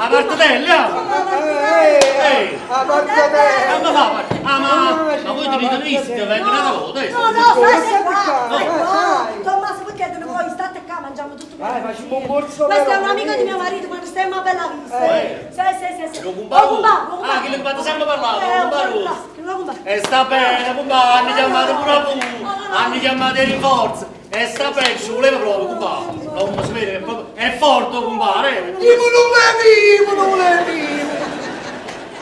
La partitella, Eh, Ehi. la partitella. Come fa? Ah, ma, ma voi tenete visto, vengo un'altra volta, eh? No, no, stai qua, qua, stai qua. sai. Tommaso, perché te ne vuoi? State qua, mangiamo tutto Vai, quello. facciamo un morso Questo è però, un amico di vedi. mio marito, quando stiamo a bella vista. Eh. Sì, sì, sì, sì. Lo comparo. Oh, compà, lo compà. Ah, chi l'ha fatto sempre parlare, lo Eh, comparo. lo compà. E sta bene, compà, hanno chiamato pure a voi, hanno chiamato i rinforzi. E sta bene, ci voleva proprio, compà. Non si vede che è proprio... È forte, compare. Io non levivo, non levivo.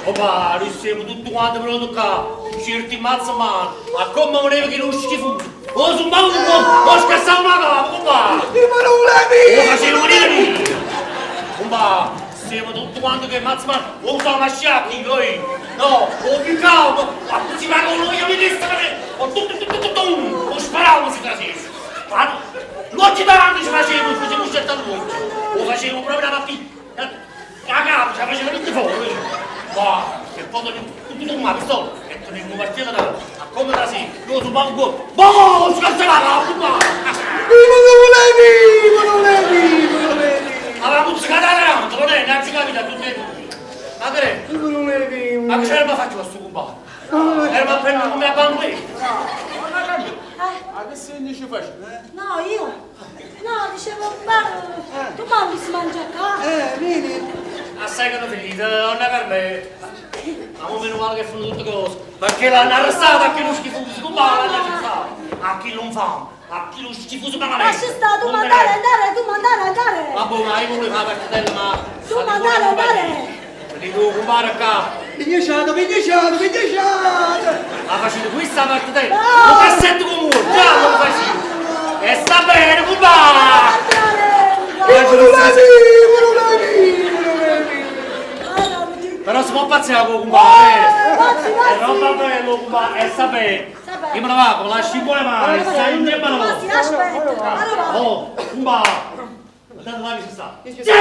Compà, noi siamo tutti quanti pronti qua, certi mazza mano, ma come voleva che non schifo? O su ma o scassavo la capo, compà! Io non O levivo. facevo venire! Compà, siamo tutti quanti che mazza mano, o fa una sciacchi, noi! No, o più calmo, ma si va con lui, io mi disse perché, o tutto, tutto, tutto, o sparavo si faceva. Ma l'occhio davanti ci facevo, facevo scelta l'occhio, o facevo proprio la partita, la capo, ce la faceva tutti fuori. Ma, e poi tenevo tutto una pistola, e tenevo una partita davanti, ma come la si, io su banco, boh, scassava la capo, ma... Io non levivo, non levivo, non levivo. Aveva muzzicato la gamba, non è, neanche capita tutte e due. Ma che è? Io non levivo. Ma che c'era fatto questo compagno? Era ma prendere come a bambino. Ma che segno ci faccio? No, io. No, dicevo, ma tu mamma si mangia qua. Eh, vieni. Ma sai che non finita, non è per me. Ma mo meno male che fanno tutte cose. Perché l'hanno arrestato a chi non schifoso, compagno, l'hanno arrestato. A chi non fa, a chi non schifoso ma Lascia stare, tu mandare, andare, tu mandare, andare. Ma boh, ma io volevo fare la partitella, ma... Tu mandare, andare. Dico, compare qua. Pigliaciato, pigliaciato, pigliaciato. Ma facete questa partitella. No! Lo cassetto con voi, già lo facete. E sta bene, compare. Andare. Io non levivo, non levivo, non levivo. Ah, no, non ti- Però si può pazzare con compare. Eh, pazzi, È pazzi. roba bella, compare, e sta bene. Sta bene. Io me ne vado, lasci in buone mani, stai in mano. Tommaso, aspetta. Allora va. Oh, compare. Guardate là che ci sta. Ci sta.